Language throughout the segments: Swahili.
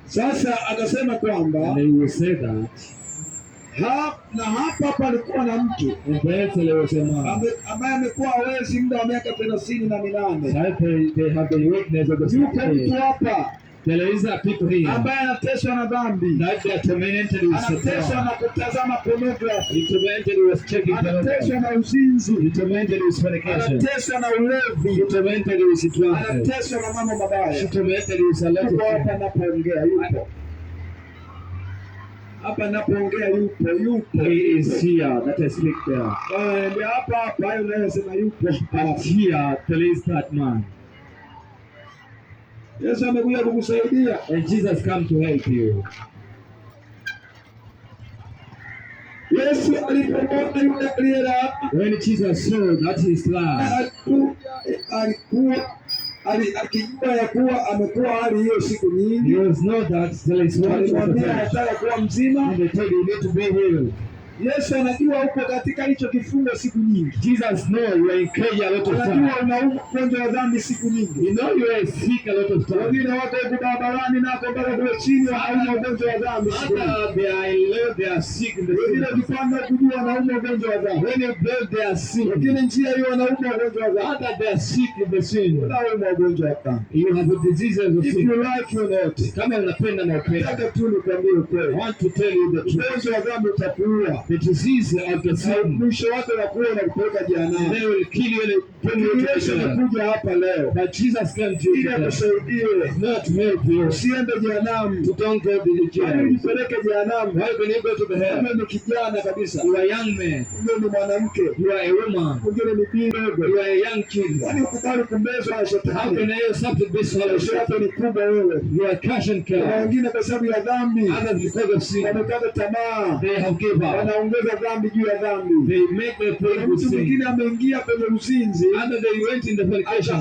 Sasa akasema kwamba And he will say that. Na hapa palikuwa na mtu And there was a man. ambaye amekuwa hawezi muda wa miaka 38. That they have the weakness of the Yuko mtu spirit. hapa There is a people here ambaye anateswa na dhambi, that they are tormented with anateswa Satan. Na kutazama pornography, He tormented with checking anateswa pornography. Na uzinzi, He tormented with fornication. Anateswa na ulevi, He tormented with drunkenness. Anateswa na mambo She mabaya. tormented with a lot of Yuko things. hapa napoongea, yupo hapa napoongea, yupo, yupo. He is here that I speak there. Ndio hapa hapa, hayo unayosema yupo But hapa. here there is that man. Yesu amekuja kukusaidia. And Jesus come to help you. Yesu alipomwona yule aliyelala, When Jesus saw that his love, alikuwa akijua ya kuwa amekuwa hali hiyo siku he nyingi, was not that there is one alimwambia anataka kuwa mzima. And they told you need to be healed. Yesu anajua uko katika hicho kifungo siku nyingi. Jesus know you are in cage a lot of time. Anajua unaumwa ugonjwa wa dhambi siku nyingi. You know you are sick a lot of time. Wengine wako huku barabarani nako mpaka kule chini wanaumwa ugonjwa wa dhambi siku nyingi. Other they are in love, they are sick in the Wengine city. ukipanda huku juu wanaumwa ugonjwa wa dhambi. When you blow, they are sick. Wengine njia hiyo wanaumwa ugonjwa wa dhambi. Other they are sick in the sin. Unaumwa ugonjwa wa dhambi. You have diseases of If sin. you like or not. Kama unapenda na upenda. Nataka tu nikwambie I ukweli. want to tell you the truth. Ugonjwa wa dhambi utakuua. The disease of the Na sin, mwisho wake unakuwa unakupeleka jehanamu. they will kill you and bring you to Yesu the hell. amekuja hapa leo But Jesus came to you ili today, akusaidie not to help you, usiende jehanamu. to don't go to the Yaani jail. ujipeleke jehanamu. Why can you go to the hell? Wewe ni kijana kabisa, You are a young man. mwingine ni mwanamke, You are a woman. mwingine ni bibi ndogo. You are a young child. Yaani ukubali kumezwa na How shetani. can I accept this Kesho fellowship? yako ni kubwa wewe. You are cash and Kuna cow. wengine kwa sababu ya dhambi Others because of sin, wamekata tamaa, they have give up. wanaongeza dhambi juu ya dhambi. They make their Kuna play with mtu sin. mwingine ameingia kwenye uzinzi Others they went in the fornication.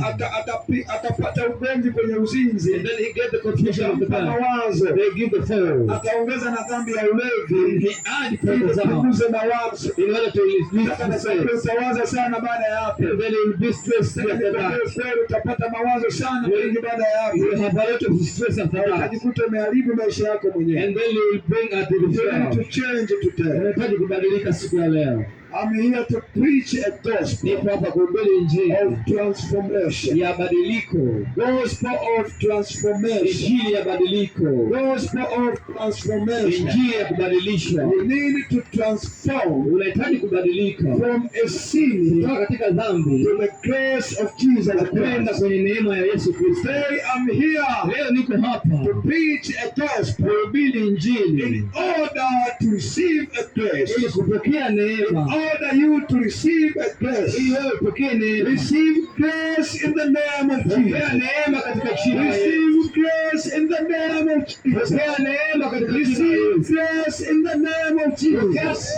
Akapata ugomvi kwenye uzinzi, And then he get the confusion of the akampa man. mawazo, They give the fall. akaongeza na dhambi ya ulevi He add ili further down punguze mawazo. in order to release Nataka the nikwambie stress. utawaza sana baada ya hapo. And then he will be stressed Nataka after nikwambie that. ukweli, utapata mawazo sana mengi baada ya hapo, You will have a lot of stress after na that. utajikuta umeharibu maisha yako mwenyewe. And then you will bring out the You need to yourself. change today. Unahitaji kubadilika siku ya leo. I'm here to preach a gospel Nipo hapa kuhubiri injili of transformation. Ya badiliko, Gospel of transformation. Injili ya badiliko, Gospel of transformation. Injili ya kubadilishwa. You need to transform Unahitaji kubadilika from a sin kutoka katika dhambi to the grace of Jesus kwenda Christ. Kwenye neema ya Yesu Kristo. Today I'm here Leo niko hapa to preach a gospel kuhubiri injili in order to receive a grace. Ili kupokea In neema, order you to receive a grace. Ili wewe upokee neema. Receive grace in the name of Pokea Jesus. Neema katika jina la Yesu. Receive grace in the name of Jesus. Pokea neema katika jina la Receive Yesu. grace in the name of Jesus.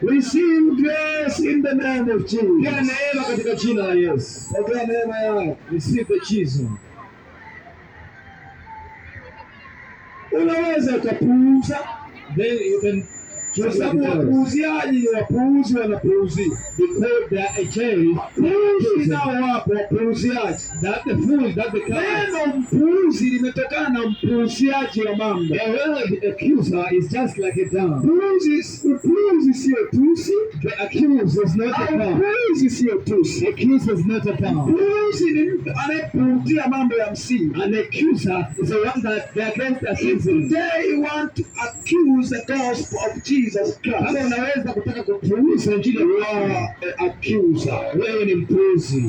Receive grace in the name of Pokea Jesus. Neema katika jina la Yesu. Pokea neema yao. Receive the Jesus. Unaweza ukapuuza Then you can kwa sababu wapuuziaji ni wapuuzi, wanapuuzia. Because they are a jail. Wapuuzi nao wapo, wapuuziaji. That the fool, that the coward. Neno mpuuzi limetokana na mpuuziaji wa mambo. The word accuser is just like a dog. Mpuuzi, upuuzi sio tusi, The accuser is not a au dog. mpuuzi sio tusi. Accuser is not a dog. Mpuuzi ni mtu anayepuuzia mambo ya msingi. An accuser is the one that they against If accusing. today you want to accuse the gospel of Jesus Kama Christ, unaweza kutaka kupuuza injili ya you Kristo, are an accuser. Wewe ni mpuuzi.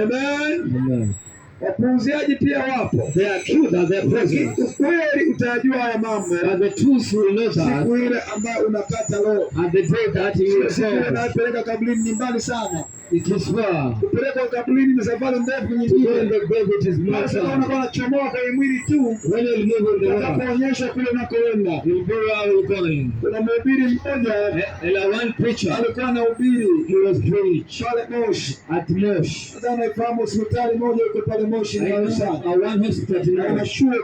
Amen. Amen. Wapuuziaji pia wapo. The accuser, they are Lakini present. ukweli utajua haya mambo But the truth will know that siku ile ambayo unakata roho. at the day that you Sio will siku ile fall, unayopeleka kaburini, ni mbali sana. It is far. Kupelekwa kaburini ni safari ndefu To go in nyingine. the grave, it is more Basi time. unaona unachomoa kwenye mwili tu, When you remove the rock, utakapoonyesha kule unakoenda. You go where you're going. Kuna mhubiri mmoja And one preacher, alikuwa anahubiri he was preach pale Moshi. At Moshi. Sasa anaifahamu hospitali moja iko pale Moshi I ni know sana. One hospital Na now, ina chuo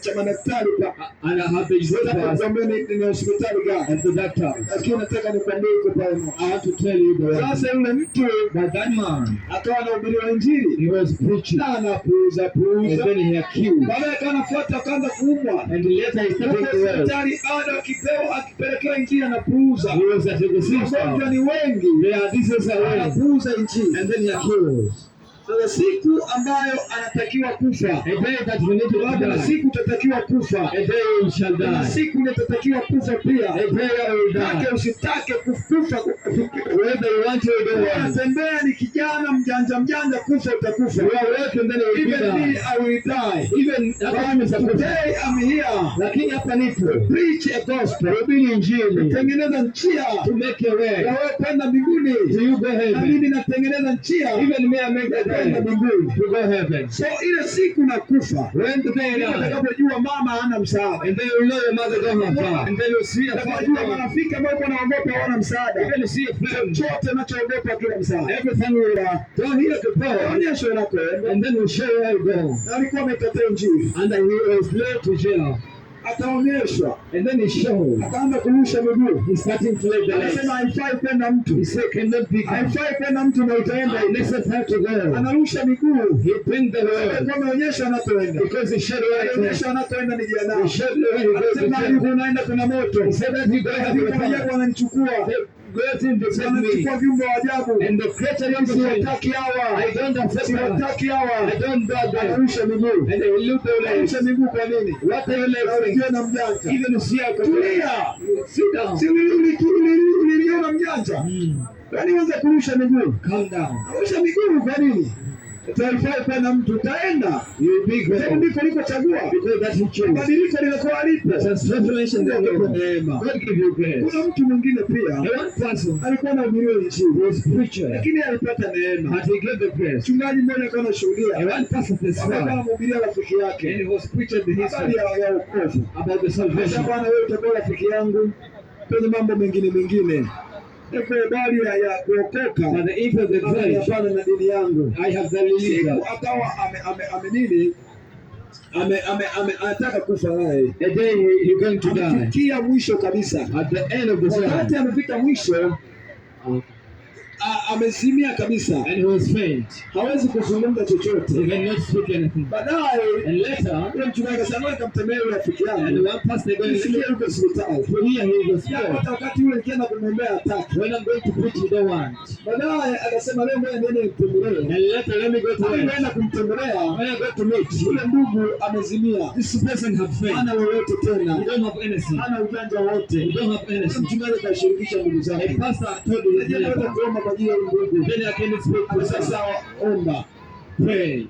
cha madaktari pa. And I have the Nataka doctors nikwambie ni hospitali gani, and the doctors. lakini nataka nikwambie iko pale Moshi. I want to tell you the one. Sasa yule mtu But that man, akawa anahubiriwa Injili he was preaching. Na anapuuza And puuza. then he accused. Baadaye akawa anafuata, akaanza kuumwa. And later he started Huko to well. hospitali bado akipewa, akipelekewa Injili anapuuza. He was at the Wagonjwa sister. ni wengi, They are this is away. anapuuza Injili. And then he accused. Sasa siku ambayo anatakiwa kufa, A day that you need to kuna die. siku utatakiwa kufa, A day you shall kuna die. siku utatakiwa kufa pia. A day I will Take die. usitake kufa, Whether you want to or don't want. unatembea ni kijana mjanja mjanja, kufa utakufa. You are working, then you will Even me die. I will die. Even hata mimi nitakufa. Today I'm here Lakini hapa nipo. Preach a gospel, Kuhubiri Injili. tengeneza njia To make a way. ya wewe kwenda mbinguni, To you go na heaven. mimi natengeneza njia Even me, I make the kwenda way. mbinguni. To go heaven. So ile siku nakufa, When the day ndipo die, utakapojua mama hana msaada, and then you know your mother don't have father. And then you see a utakapojua father. marafiki ambao uko naogopa hawana msaada, Even you see a friend. chochote nachoogopa kila msaada. Everything will don't hear the power. Onyesho unakoenda, And then we show where you go. na alikuwa amekataa Injili, And he was led to jail. Ataonyeshwa, And then he showed. Akaanza kurusha miguu, He's starting to lay the legs. anasema haifai kwenda mtu, He said, cannot be. Haifai kwenda mtu na utaenda. I necessary to go. Anarusha miguu, He bring the word. alikuwa ameonyesha anakoenda, Because he showed where he goes. alionyesha anakoenda ni He jehanamu. showed where he goes to Anasema jail. alipo unaenda kuna moto, He said that he goes to viumbe the wa ajabu fire. wananichukua, The great thing they said me. wananichukua viumbe wa ajabu, And the creature comes to me. Siwataki hawa, I don't accept them. Siwataki hawa. I don't bow them. Anarusha miguu, And they will look the legs. anarusha miguu kwa nini? What are your Na legs? ulijiona mjanja, Even see a tulia. Sit down. Si uliliona mjanja? Kwani uanze kurusha miguu? Calm down. Rusha miguu kwa nini? Utaifai kwenda mtu, utaenda You will be sehemu grateful. ndiko ulikochagua. Because that he chose. Badiliko linakuwa lipo. The transformation Mungu that akupe neema. God give you grace. Kuna mtu mwingine pia The one person alikuwa anahubiriwa Injili, was preacher, lakini alipata neema. but he gave the grace. Mchungaji mmoja akawa anashuhudia, And one person akawa testified, anamhubiria rafiki and yake he was preaching the habari history ya wokovu. about the Sasa salvation. bwana, wewe utakuwa rafiki yangu kwenye mambo mengine mengine, kwa habari ya kuokoka But the if of the basi grace, hapana na dini yangu. I have the leader. Siku akawa ame ame ame nini ame ame ame anataka kufa naye, A day he going to die. amefikia mwisho kabisa. At the end of the Wakati sermon, amefika mwisho, amezimia kabisa, and he was faint. Hawezi kuzungumza He chochote. cannot speak anything. Baadaye And later, yule mchungaji akasema, "Ngoja nikamtembelee yule rafiki and yangu, one pastor going nisikie yuko hospitali." to hear he was Ya, poor. hata wakati ule nikienda kumwombea hataki. When I'm going to preach, he don't want. Baadaye akasema leo ngoja niende nimtembelee. And later, let me go to Alipoenda work. kumtembelea When I go to meet, yule ndugu amezimia, this person have faith. hana lolote He tena, don't have anything. hana ujanja He wote. don't have anything. Mchungaji akashirikisha ndugu A zake, pastor told his "Je, naweza neighbor, kuomba kwa ajili ya huyu ndugu?" then I can speak to Akasema him. sawa, omba Pray.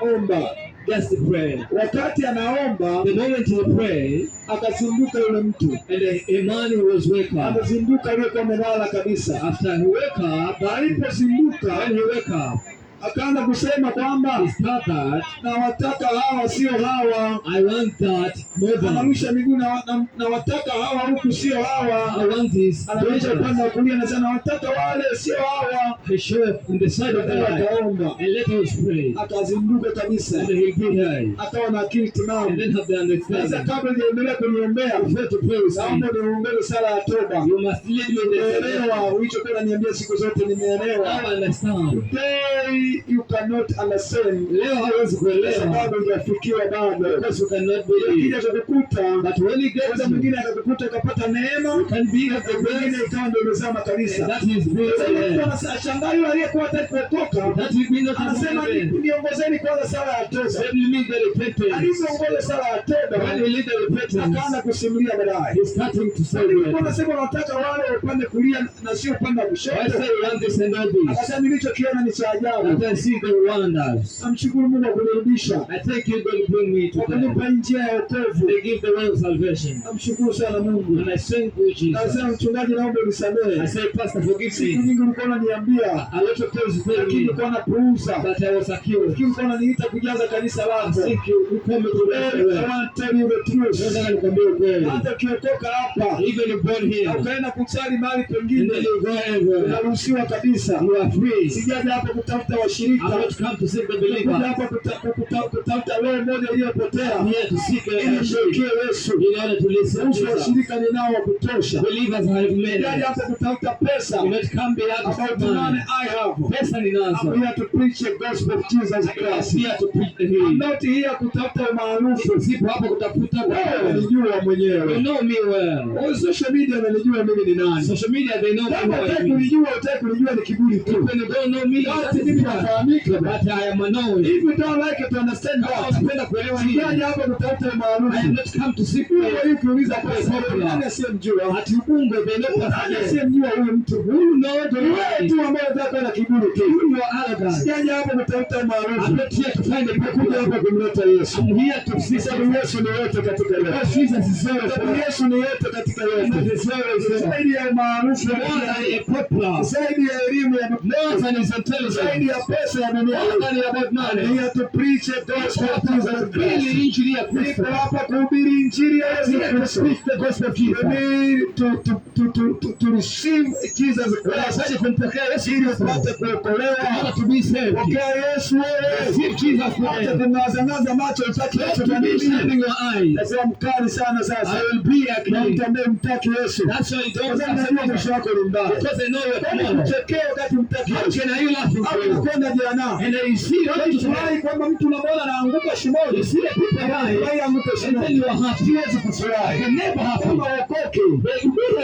omba. Just pray. Wakati anaomba The moment he pray, akazinduka yule mtu, and a man who was wake up. amezinduka aliyekuwa amelala kabisa. After he wake up, Na alipozinduka when he wake up, akaanza kusema kwamba he started, nawataka hawa sio hawa, I want that more than anarusha miguu na, na, nawataka hawa huku sio hawa, I want this. anarusha upande wa kulia anasema nawataka wale sio hawa. He showed up on the side of the Baadaye light akaomba and let us pray. akazinduka kabisa, And he'll be here. Akawa na akili And timamu. then have the Sasa understanding. kabla niendelee kuniombea, Before to pray, we say, naomba niombee sala ya toba. you must lead me in the Nimeelewa ulichokuwa unaniambia siku zote, nimeelewa. Now I understand. Today you cannot understand Leo hawezi kwa kuelewa sababu hujafikiwa bado. because you cannot believe. Ukija kukukuta, But when you get kwanza you mwingine akakukuta ukapata neema, can be at the mwingine grace ikawa ndio umezama kabisa. that is Sasa yule mtu real. anashangaa yule aliyekuwa hataki kuokoka, That will be not anasema happening. niongozeni kwanza sala ya toba. Let me lead the repentance. Alipoongoza sala ya toba, When he lead the repentance, akaanza kusimulia baadaye. he's starting to say Alikuwa it. anasema unataka wale upande kulia na sio upande wa I kushoto. say we want this and all this. Akasema nilichokiona ni cha ajabu. And I see the wonders. Namshukuru Mungu kwa kunirudisha, I thank you God bring me to kwa them. kunipa njia ya wokovu. They give the way of salvation. Namshukuru sana Mungu. And I thank you, Jesus. Nasema mchungaji, naomba I unisamehe. say, Pastor, forgive Siku me. nyingi ulikuwa unaniambia, A lot of times you tell lakini me ulikuwa unapuuza. that I was accused. Lakini ulikuwa unaniita kujaza kanisa I lako. think you come to the I way. want to tell you the truth. Nataka nikwambie ukweli. Hata ukiokoka hapa Even you born na here, ukaenda kusali mahali and then pengine, you go everywhere. unaruhusiwa kabisa. You are free. Sijaja hapa kutafuta washirika. washirika. I'm not come to seek the Nimekuja believer. hapa kutafuta roho moja iliyopotea I'm here to seek ili a sheep mgeukie Yesu. in order to listen to Kuhusu Jesus. washirika ninao wa kutosha. Believers have many. Sijaja hapa kutafuta pesa. You not come here to seek About money money. I have. Pesa ninazo. I'm here to preach the gospel of Jesus I'm Christ. here to preach the I'm healing. not here kutafuta umaarufu. Sipo hapa kutafuta Wewe unanijua You mwenyewe. know me well. Oh, social media unanijua mimi ni nani. Social media, they know me Kama who I hutaki am. kunijua, hutaki kunijua ni kiburi tu. When you don't know me, Basi that is mimi fine. nafahamika. But I am known. If you don't like it, understand Kama that. unapenda kuelewa hii, Sijaja hapa kutafuta I am umaarufu. not come to seek Wewe hii ukiuliza pesa, Popular. nani asiyemjua? Ati Ubungo, they know Nani Pastor. asiyemjua huyu mtu? Who know the Ni wewe way? tu ambaye unataka kuwa na kiburi tu. You are arrogant. Sijaja hapa kutafuta I'm umaarufu. not here to find a Nimekuja popular. hapa kumleta Yesu. I'm here to see Sababu Yesu ni yote katika yote. Because Jesus is Sababu very Yesu ni yote katika yote. Jesus is very Zaidi ya umaarufu more than a popular, zaidi ya elimu ya more than his intelligence, zaidi ya pesa ya dunia. more than about money. I'm here to preach the gospel of Jesus Christ. Really injili ya Niko Kristo. hapa kuhubiri injili ya Yesu Here to Kristo. speak the gospel of We Jesus. need to receive Jesus Christ Unahitaji kumpokea Yesu ili Kristo. upate kuokolewa. In order to be saved. Pokea Yesu wewe. Receive Jesus Acha today. kung'azang'aza macho utaki Not Yesu to kwa be nini? shining your eyes. Nasema mkali sana sasa. I will be a Na king. mtu ambaye mtaki Yesu. That's why you Kwa don't sababu najua accept mwisho wako ni mbaya. because I know your Kwani tomorrow. kuchekea wakati mtaki How Yesu. can I laughing Au for you? unakwenda jehanamu. And I see Kwani furahi kwamba mtu unamwona anaanguka shimoni. You see the people die, Furahi anguke and then shimoni. you are happy. Siwezi I kufurahi. can never happy. Kama uokoke.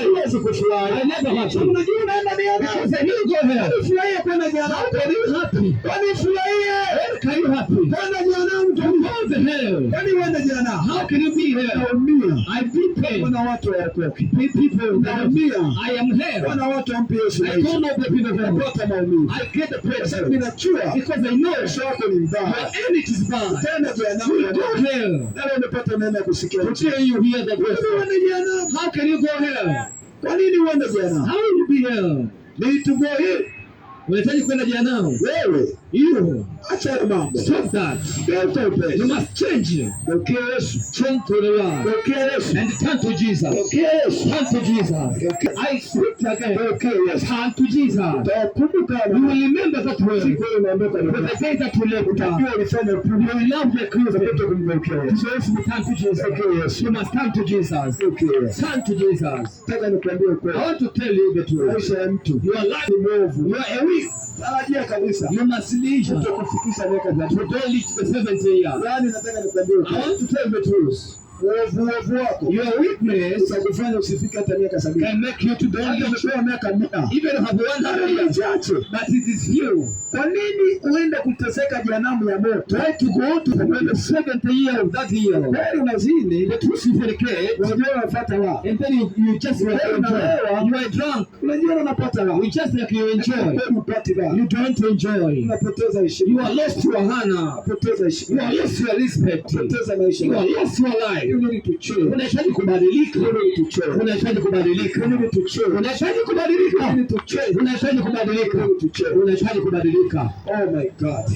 Siwezi kufurahi. I never happy. Unajua unaenda jehanamu. Because I will go hell. Kwani furahie kwenda jehanamu. How can you happy? Kwani furahie When can you happy? kwenda jehanamu To tu. go to hell. Kwani uende jehanamu. How can you be here? Naumia. I be pain. Kuna watu waokoke. Be people. Naumia. I am here. Kuna watu wampe Yesu I maisha. don't know the people. Napata maumivu. I get the Kwa sababu pressure. ninajua Because I know mwisho wako ni mbaya. your end it is bad. Tena jehanamu. You go hell. Na leo umepata neema ya kusikia. Today you hear the Kwa nini gospel. uende jehanamu? How can you go hell? Kwa nini uende jehanamu? How will you be hell? Need to go here. Unahitaji kwenda jehanamu. Wewe You acha hayo mambo. stop that. Geuka You upesi. must change. Geukia Yesu. Change to the Lord Geukia Yesu. and turn to Jesus. Geukia Yesu. Turn to Jesus. I speak again. Geukia Yesu. Turn to Jesus. Utakumbuka You will remember that word. siku ile unaondoka For duniani. the day that you left, Utajua ulifanya you upuuzi. will love the crucifix. Utapata kumgeukia Yesu. So if you turn to Jesus, Geukia Yesu. you must turn to Jesus. Geukia Yesu. Turn to Jesus. Nataka nikuambie I ukweli. want to tell you the truth. Maisha ya mtu Your life, ni mwovu. you are a weak. Tarajia kabisa. You must leave. Kutokufikisha miaka To 30. don't reach the 70 years. Yaani nataka nikuambie I ukweli. want to tell you the truth. Uovu uovu wako Your weakness utakufanya usifike hata miaka 70. can make you to don't Hata reach, umepewa miaka 100. even have 100 Ni years. chache. But it is you. Kwa nini uende kuteseka jehanamu ya moto? Try to go to the 70 year of that year. Kweli unazini, The truth is fornicate, unajua unapata raha. and then you just like Wewe enjoy. unalewa. You are drunk. Unajua unapata raha. You just like you enjoy. Kweli hupati raha. You don't enjoy. Unapoteza You heshima. are lost your honor. Unapoteza You heshima. are lost your respect. Unapoteza maisha. You are lost your life. You need to change. Unahitaji kubadilika. You need to change. Unahitaji kubadilika. You need to change. Unahitaji kubadilika. You need to change. Unahitaji kubadilika. You need to change. Unahitaji kubadilika. Oh my God.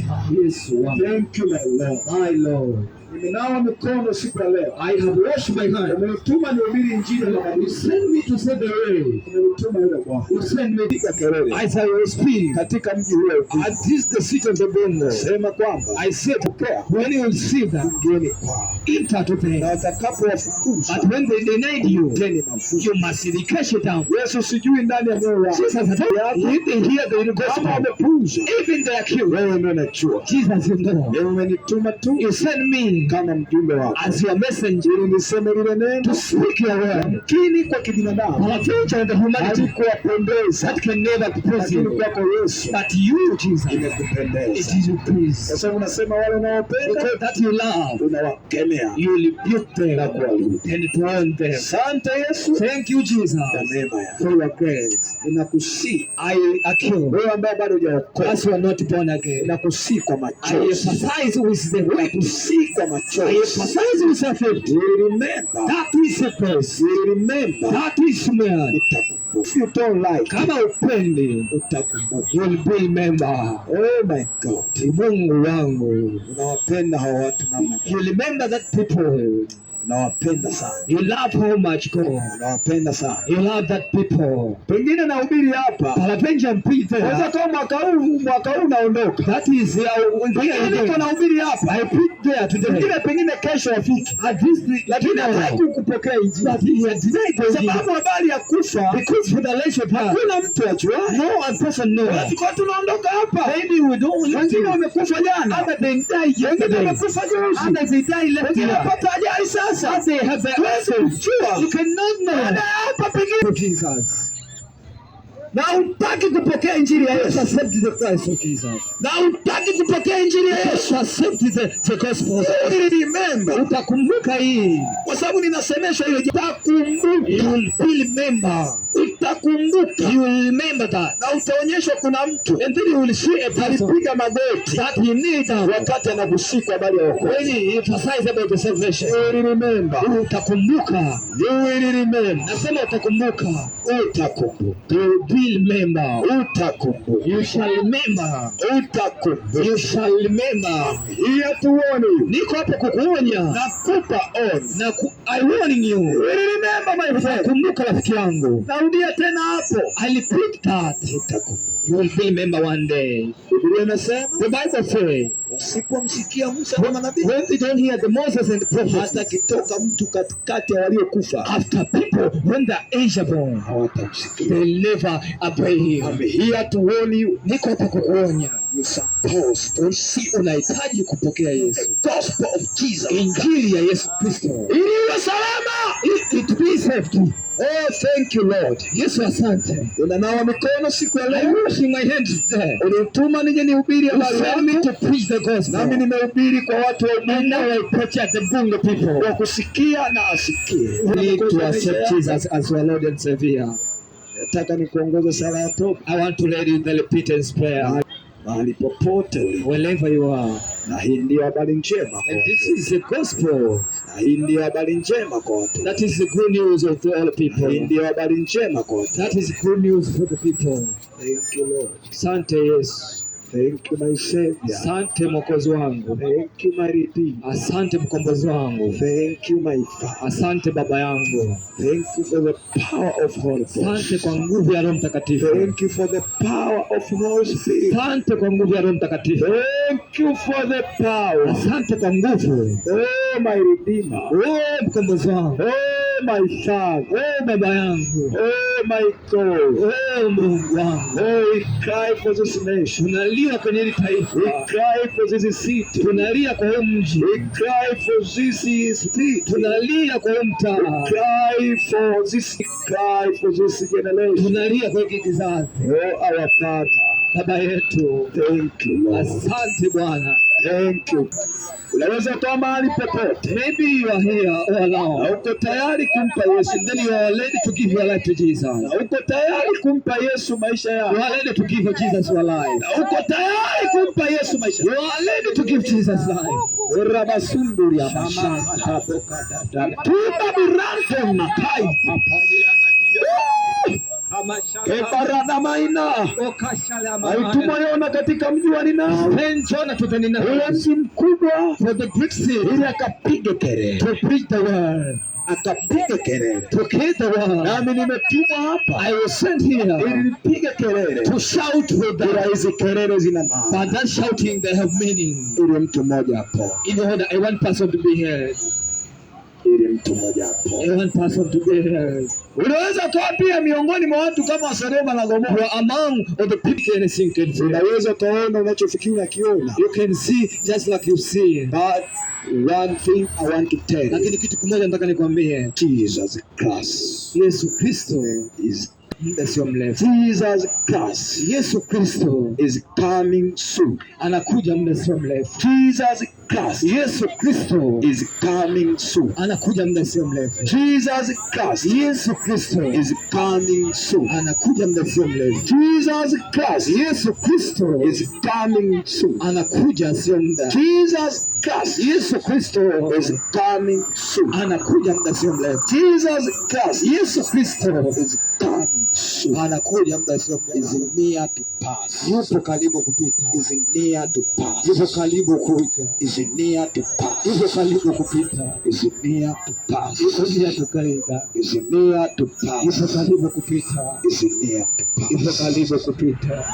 Yesu wangu. Thank you my Lord. My Lord. Nimenawa mikono siku ya leo. I have washed my hands. Umenituma nihubiri injili ya You mabadiliko. send me to set the way. Umenituma yule Bwana. You send me. Piga kelele As I will speak. katika mji ule. At this the city of the Bongo. Sema kwamba I said, pokea when you will see them, mgeni kwao, enter to them. na watakapowafukuza But when they denied you, teni mafuta. you must cash it down. Yesu sijui ndani ya moyo wao Jesus, if they hear the kama gospel, wamepuuza, even they accuse, wewe ndio unajua. Jesus, you know. Wewe umenituma tu You send me kama mjumbe wako as your messenger ili niseme lile to neno, speak your word. lakini kwa kibinadamu Our future and the humanity halikuwapendeza, that can never be lakini possible. kwako Yesu But you, Jesus, it imekupendeza, is your kwa please. sababu unasema wale unaopenda Because that you love, unawakemea you rebuke them na kuwalinda. and to warn them. Asante Yesu Thank you, Jesus, kwa neema yako. for your grace. Ninakusihi I accuse wewe ambaye bado hujaokoka, us who are not born again. ninakusihi kwa I machozi, emphasize with the weak. ninakusihi kwa I machozi. emphasize with the faith. You will remember, That is a place. you will remember, That is man. utakumbuka. If you don't like, Kama upendi, utakumbuka. you will be remember. Oh my God, Mungu wangu. unawapenda hawa watu namna gani? You remember that people. Unawapenda sana. You love how much God. Unawapenda sana. You love that people. Pengine nahubiri hapa. Peradventure I'm preaching Unaweza there. kama mwaka huu naondoka. That is Pengine niko nahubiri hapa. I preach there today. Pengine kesho afiki. At this Lakini hataki kupokea injili. But he had denied the Sababu habari ya kufa Because for the leisure part, hakuna mtu ajua. no one person knows. Tuko tunaondoka hapa. Maybe we don't live Wengine to. wamekufa jana. Others they die Wengine yesterday. wamekufa juzi. Others they die last Wengine year. wamepata ajali sasa. Others they have their Huwezi kujua. You cannot know. Baada ya hapa pengine Of Jesus. Na hutaki kupokea injili ya Just Yesu. accept the Christ of Jesus. Na hutaki kupokea injili ya Yesu. Just accept the gospel. You will remember. Utakumbuka hii. Kwa sababu ninasemeshwa hiyo, utakumbuka. You will remember. Utakumbuka. You will remember that. Na utaonyeshwa kuna mtu And then you will see a person alipiga magoti that he need wakati anagusikwa habari ya wokovu. when he emphasized about the salvation. You will remember. Utakumbuka. You will remember. Nasema utakumbuka. Utakumbuka. You will remember. Utakumbuka. You shall remember. Utakumbuka. You shall remember. Here to warn you. Niko hapo kukuonya. Nakupa onyo. Na I warning you. You will remember, my friend. Kumbuka rafiki yangu. Narudia tena hapo. I repeat that. Utakumbuka. You will remember one day. Biblia inasema The Bible says, wasipomsikia Musa na manabii, when they don't hear the Moses and the prophets, hata akitoka mtu katikati ya waliokufa after people, when they're age born, hawatamsikia. they never obey him. I'm here to warn you. Niko hapa kukuonya. You supposed to Si unahitaji kupokea Yesu, the gospel of Jesus injili ya Yesu Kristo, ili uwe salama. It be safety. Oh, thank you, Lord. Yesu, asante. Unanawa mikono siku ya I leo. washing my hands there. Ulinituma nije nihubiri You habari sent me yako, to preach the gospel. nami nimehubiri kwa watu wa And now Ubungo, I preach at the Bungo people. wa kusikia na asikie. We need to accept Jesus as our Lord and Savior. Nataka nikuongoze sala ya toba I want to lead you in the repentance prayer mahali popote ulipo, wherever you are. na hii ndiyo habari njema kwa And watu. this is the gospel. Na hii ndiyo habari njema kwa watu. That is the good news of all Hii people. ndiyo habari njema kwa watu. That is good news for the people. Thank you, Lord. Asante Yesu. Thank you, my Savior. Asante Mwokozi wangu. Thank you, my Redeemer. Asante mkombozi wangu. Thank you, my Father. Asante Baba yangu. Thank you for the power of Holy Asante Ghost. kwa nguvu ya Roho Mtakatifu. Thank you for the power of Holy Spirit. Asante kwa nguvu ya Roho Mtakatifu. Thank you for the power. Asante kwa nguvu. Oh, my Redeemer. Oh, mkombozi wangu. Oh, my Father. Oh, baba yangu. Oh, my God. Oh, Mungu wangu. Oh, we cry for this nation. Tunalia kwenye hili We taifa. cry for this city. Tunalia kwa huu mji. We cry for this street. Tunalia kwa huu We mtaa. cry for this, cry for this generation. Tunalia kwa hiki kizazi. Oh, our Father. Baba yetu. Thank you, Lord. Asante Bwana. Thank you. Unaweza kuwa mahali popote Maybe you are here all na alone. uko tayari kumpa Yesu, And then you are ready to give your life to Jesus. na uko tayari kumpa Yesu maisha You yako, are ready to give Jesus your life. na uko tayari kumpa Yesu maisha You are ready to give Jesus life. Rabasunduri Shama. Tuma miranto makai Keparanamaina alituma Yona katika mji wa Ninawi, Send Jonah to the ule Nineveh mji mkubwa, for the great city ili akapige kelele, to preach the word, akapiga kelele. to kill the word. Nami nimetumwa hapa I was sent ili here nipige kelele, to shout for ila them. hizi kelele zina maana, But that shouting, they have meaning. ili mtu mmoja apone, In order a one person to be heard, ili mtu mmoja apone. a one person to be heard. Unaweza kuwa pia miongoni mwa watu kama wa Sodoma na You Gomora. are among all the people anything can see. Unaweza ukaona unachofikiri unakiona, You can see just like you see. but one thing I want to tell you, Lakini kitu kimoja nataka nikwambie, Jesus Christ Yesu Kristo is muda sio mrefu. Jesus Christ Yesu Kristo is coming soon. anakuja muda sio mrefu. Jesus Christ Yesu Kristo is coming soon. anakuja muda sio mrefu. Jesus Christ Yesu Kristo is coming soon. anakuja muda sio mrefu. Jesus Christ Yesu Kristo is coming soon. anakuja sio muda. Jesus Christ Yesu Kristo is coming soon. Anakuja muda sio mrefu. Jesus Christ Yesu Kristo is coming soon. Anakuja muda sio Is mrefu. Near to pass. Yupo karibu kupita, Is near to pass. Yupo karibu kuja, Is near to pass. Yupo karibu kupita, Is near to pass. Yupo near to kupita, Is near to yupo pass. karibu kupita, Is near to yupo pass. Karibu kupita.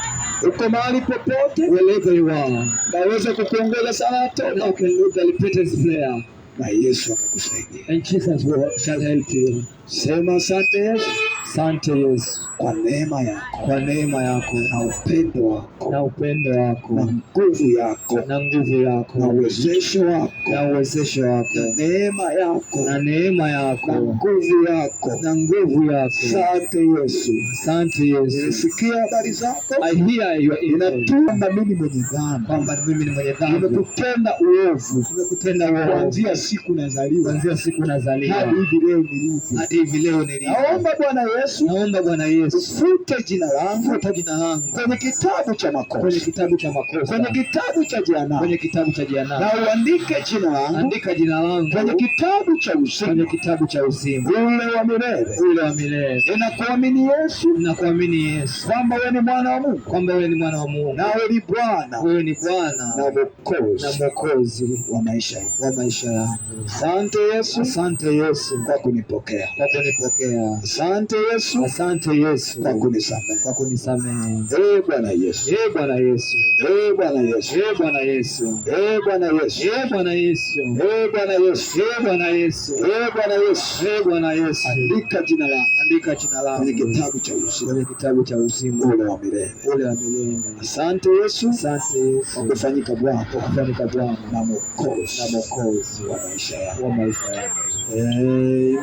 Uko mahali popote, Wherever you are, naweza kukuongoza sala ya toba I can lead the repentance prayer, na Yesu akakusaidia. And Jesus shall help you. Sema asante Yesu Asante Yesu kwa neema yako kwa neema yako na upendo wako na upendo na wako nguvu yako na nguvu na yako uwezesho wako na uwezesho wako na neema yako na neema na yako nguvu yako. Na nguvu yako. Asante Yesu, Asante Yesu. nilisikia habari zako, I hear your info ninatuma mimi mwenye dhambi, kwamba mimi ni mwenye dhambi, nimekutenda uovu nimekutenda uovu kuanzia siku nazaliwa kuanzia siku nazaliwa hadi hivi leo nilivyo. Hadi hivi leo nilivyo. Naomba Bwana Yesu Naomba Bwana Yesu ufute jina langu futa jina langu kwenye kitabu cha kwenye makosa, kitabu cha makosa, kwenye kitabu cha jehanamu, kwenye kitabu cha jehanamu, na uandike jina langu andika jina langu kwenye kitabu cha kwenye uzima kitabu cha uzima ule wa milele. Ule wa milele. Ninakuamini Yesu Ninakuamini Yesu kwamba wewe ni mwana wa Mungu, kwamba wewe ni mwana wa Mungu, nawe ni Bwana wewe ni Bwana na na Mwokozi Mwokozi wa maisha yangu. Wa maisha yangu. Asante Yesu Asante Yesu kwa kunipokea. Kwa kunipokea. Asante Yesu Asante Yesu kwa kunisamehe. Kwa kunisamehe. Ee Bwana Yesu, Ee Bwana Yesu, Ee Bwana Yesu, Ee Bwana Yesu, Ee Bwana Yesu, Ee Bwana Yesu, Ee Bwana Yesu, Ee Bwana Yesu, Ee Bwana Yesu, Ee Bwana Yesu, andika jina langu andika jina kwenye langu kitabu cha uzima kwenye kitabu cha uzima ule wa milele. Ule wa milele. Asante Yesu Asante Yesu kwa kufanyika Bwana kwa kufanyika Bwana na Mwokozi na Mwokozi wa maisha yangu. Wa maisha yangu. Amen.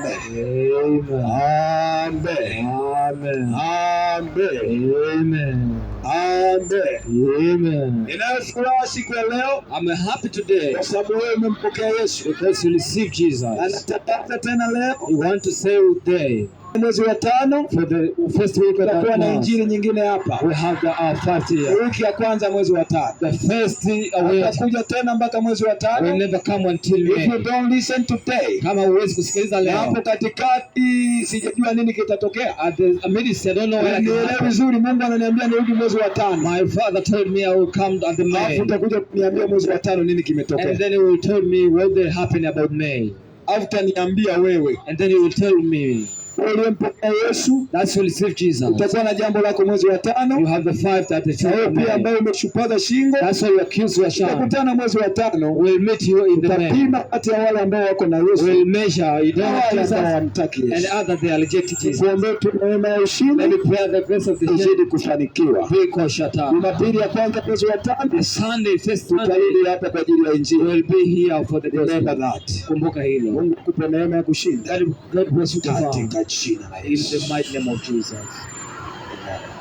Amen. Amen. Amen. Amen. Amen. Amen. Amen. Ninayo furaha siku ya leo I'm happy today kwa sababu wewe umempokea Yesu. Because you received Jesus. Na natangaza tena leo You want to say today mwezi wa tano for the first week of tutakuwa that na month, injili nyingine hapa. we have the first year. Wiki ya kwanza mwezi wa tano. The first week Tutakuja tena mpaka mwezi wa will tano. never come until If you May. don't listen today, Kama huwezi kusikiliza na leo, hapo katikati sijajua nini kitatokea. At the midst, I don't know what can Nielewe happen. vizuri, Mungu ananiambia nirudi mwezi wa tano. My father told me I will come at the May. Alafu utakuja kuniambia mwezi wa tano nini kimetokea. And then he will tell me what they happen about May. Alafu utaniambia wewe. And then he will tell me Wewe uliyempokea Yesu that's who receive Jesus. utakuwa na jambo lako mwezi wa tano. You have the five that the Na wewe church pia May. ambaye umeshupaza shingo That's why you accuse your son. utakutana mwezi wa tano. We'll meet you in the May. Utapima kati ya wale ambao wako na Yesu We'll measure. You na don't have wale Jesus ambao hawamtaki and Yesu. other they are rejected Jesus. Tuombee tu neema ya Let ushindi me pray the grace of the tuzidi kufanikiwa. Jumapili Jumapili ya kwanza mwezi wa tano The Sunday, first Sunday, tutarudi hapa kwa ajili ya Injili. we'll be here for the Remember gospel. that. Kumbuka hilo. Mungu akupe neema ya kushinda God, God bless you to found. Katika jina la In Yesu. the mighty name of Jesus.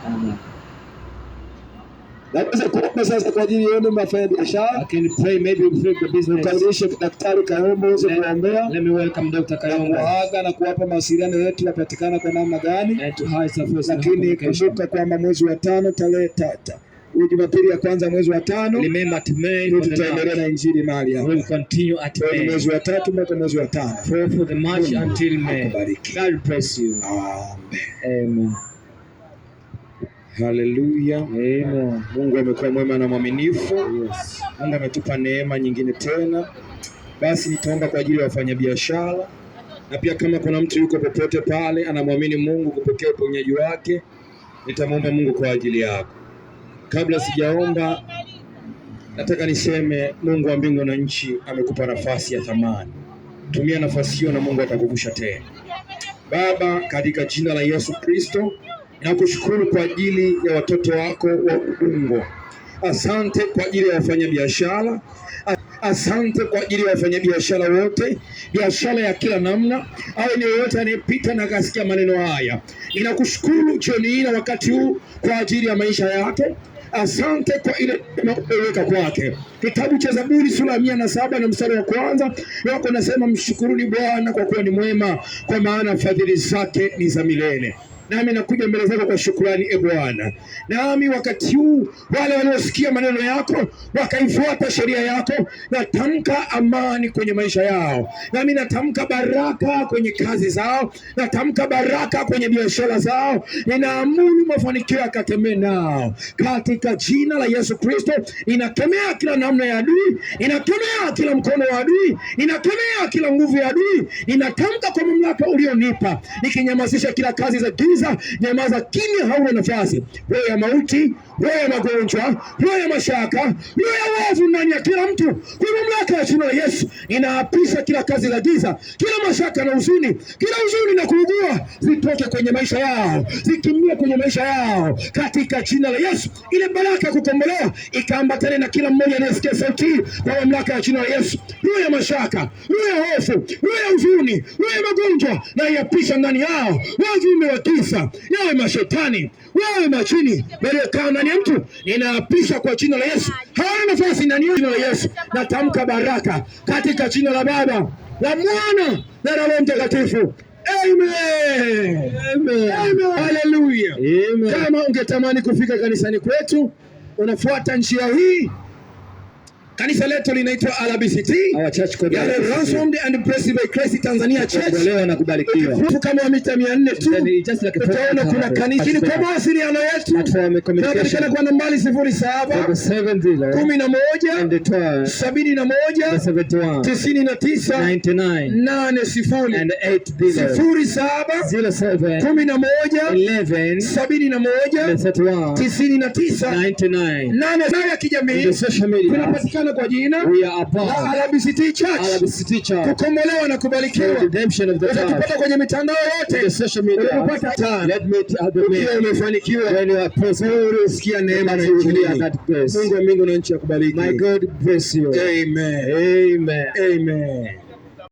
Amen. Naweza kuomba sasa kwa ajili yenu mnafanya biashara. I can pray maybe we pray the business. Mkaribishe Daktari Kayombo uweze kuombea Let me welcome Dr. Na Kayombo kuwaaga na kuwapa mawasiliano yetu yapatikana kwa namna gani. And to hide the first Lakini communication. kumbuka kwamba mwezi wa tano tarehe tatu, huyu Jumapili ya kwanza mwezi wa tano Remember to May ndio for the tutaendelea March. na injili mahali hapa. We'll continue at Kwa hiyo ni May. mwezi wa tatu mpaka mwezi wa tano. For the March Mungu until May. akubariki. God bless you. Amen. Amen. Haleluya. Amen. Mungu amekuwa mwema na mwaminifu. Yes. Mungu ametupa neema nyingine tena. Basi nitaomba kwa ajili ya wafanyabiashara na pia kama kuna mtu yuko popote pale anamwamini Mungu kupokea uponyaji wake, nitamwomba Mungu kwa ajili yako. Kabla sijaomba, nataka niseme Mungu wa mbingu na nchi amekupa nafasi ya thamani. Tumia nafasi hiyo na Mungu atakuvusha tena. Baba, katika jina la Yesu Kristo, nakushukuru kwa ajili ya watoto wako wa Ubungo. Asante kwa ajili ya wafanyabiashara. Asante kwa ajili ya wafanyabiashara wote, biashara ya kila namna, au ni yoyote anayepita na akasikia maneno haya. Ninakushukuru jioni hii na wakati huu kwa ajili ya maisha yake. Asante kwa ile umeweka kwake. Kitabu cha Zaburi sura ya 107 na mstari wa kwanza wako nasema, mshukuruni Bwana kwa kuwa ni mwema, kwa maana fadhili zake ni za milele. Nami nakuja mbele zako kwa shukrani, e Bwana. Nami wakati huu wale waliosikia maneno yako wakaifuata sheria yako, natamka amani kwenye maisha yao, nami natamka baraka kwenye kazi zao, natamka baraka kwenye biashara zao. Ninaamuru mafanikio yakatembee nao katika jina la Yesu Kristo. Ninakemea kila namna ya adui, ninakemea kila mkono wa adui, ninakemea kila nguvu ya adui. Ninatamka kwa mamlaka ulionipa, nikinyamazisha kila kazi za giza. Nyamaza kimya, hauna nafasi. Roho ya mauti, roho ya magonjwa, roho ya mashaka, roho ya uovu ndani ya kila mtu, kwa mamlaka ya jina la Yesu ninaapisha kila kazi za giza, kila mashaka na huzuni, kila huzuni na kuugua zitoke kwenye maisha yao, zikimbie kwenye maisha yao katika jina la Yesu. Ile baraka ya kukombolewa ikaambatane na kila mmoja anayesikia sauti hii kwa mamlaka ya jina la Yesu. Roho ya mashaka, roho ya hofu, roho ya huzuni, roho ya magonjwa na iapisha ndani yao, waviume wa giza, yawe mashetani, wawe majini waliokaa ndani ya mtu, ninaapisha kwa jina la Yesu, hawana nafasi ndani ya jina la Yesu. Natamka baraka katika jina la Baba, la Mwana na la Roho Mtakatifu. Amen. Amen. Amen. Hallelujah. Amen. Kama ungetamani kufika kanisani kwetu, unafuata njia hii. Kanisa letu linaitwa RBCT, Our church called yale Ransomed and Blessed by Christ Tanzania Church. Kukombolewa na kubarikiwa. Ukifuku kama wa mita 400 tu Then it's just like a utaona kuna kanisa. Lakini kwa mawasiliano yetu Platform tunapatikana communication. kwa nambari 07 70 11 and 12 71 71 99 99 80 and 80 07 07 11 11 71 31 99 99. nane. Nayo ya In kijamii the social media, tunapatikana kwa jina we are above la RBCT Church, RBCT Church, kukombolewa na the kubarikiwa. redemption of the church. Utatupata kwenye mitandao In the yote. social media, Unapopata let me at the ukiwa mail. umefanikiwa, When you are prosperous, sikia neema na you hear injili. that grace. Mungu wa mbingu na nchi akubariki. My God bless you. Amen. Amen. Amen.